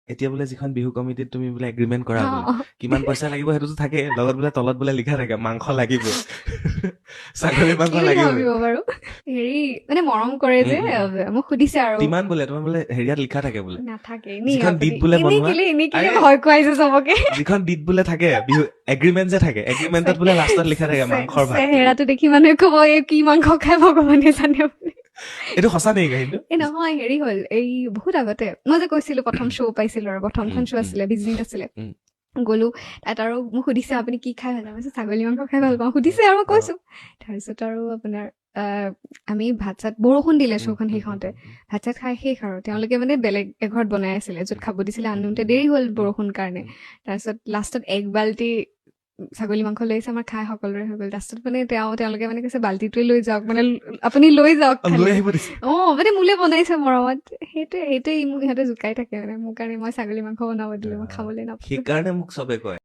এতিয়া বোলে যিখন বিহু কমিটিত তুমি বোলে এগ্ৰিমেণ্ট কৰা বোলে, কিমান পইচা লাগিব সেইটোতো থাকে, লগত বোলে তলত বোলে লিখা থাকে মাংস লাগিব, ছাগলী মাংস কি বুলি লাগিবই। ভাবিব বাৰু, হেৰি মানে মৰম কৰে যে, উম, উম, মোক সুধিছে আৰু। কিমান বোলে তোমাৰ বোলে হেৰিয়াত লিখা থাকে বোলে। নাথাকে, এনেই যিখন আপুনি ডিট বোলে এনেই বনোৱা, কেলে এনেই কেলে আৰে ভয় খুৱাইছে চবকে। যিখন ডিট বোলে থাকে, বিহু এগ্ৰিমেণ্ট যে থাকে, এগ্ৰিমেণ্টত বোলে লাষ্টত লিখা থাকে মাংসৰ ভাত। চেহেৰাটো দেখি মানুহে ক'ব এই কি মাংস খাই ভগৱানে জানে বুলি। এইটো সঁচা নেকি কাহিনীটো? এই নহয়, হেৰি হ'ল, এই বহুত আগতে মই যে কৈছিলো প্ৰথম শ্ব' পাইছিলো আৰু প্ৰথমখন শ্ব' আছিলে বিজনীত আছিলে। গ'লো তাত আৰু মোক সুধিছে আপুনি কি খাই ভাল পায়, মই কৈছো ছাগলী মাংস খাই ভাল পাওঁ, সুধিছে আৰু মই কৈছো। তাৰপিছত আৰু আপোনাৰ আমি ভাত চাত, বৰষুণ দিলে শ্ব'খন শেষ হওঁতে, ভাত চাত খাই শেষ আৰু তেওঁলোকে মানে বেলেগ এঘৰত বনাই আছিলে য'ত খাব দিছিলে, আনোতে দেৰি হ'ল বৰষুণ কাৰণে। তাৰপিছত লাষ্টত এক বাল্টি ছাগলী মাংস লৈ আহিছে, আমাৰ খাই সকলোৰে হৈ গ'ল। লাষ্টত মানে তেওঁলোকে মানে কৈছে বাল্টিটোৱে লৈ যাওক, মানে আপুনি লৈ যাওক লৈ খালি। আহিব দিছে। অ, মানে মোলে বনাইছে মৰমত, সেইটোৱে সেইটোৱে মোক ইহঁতে জোকাই থাকে মানে মোৰ কাৰণে মই ছাগলী মাংস বনাব দিলো, মই খাবলৈ নাপালো। সেইকাৰণে মোক চবে কয়।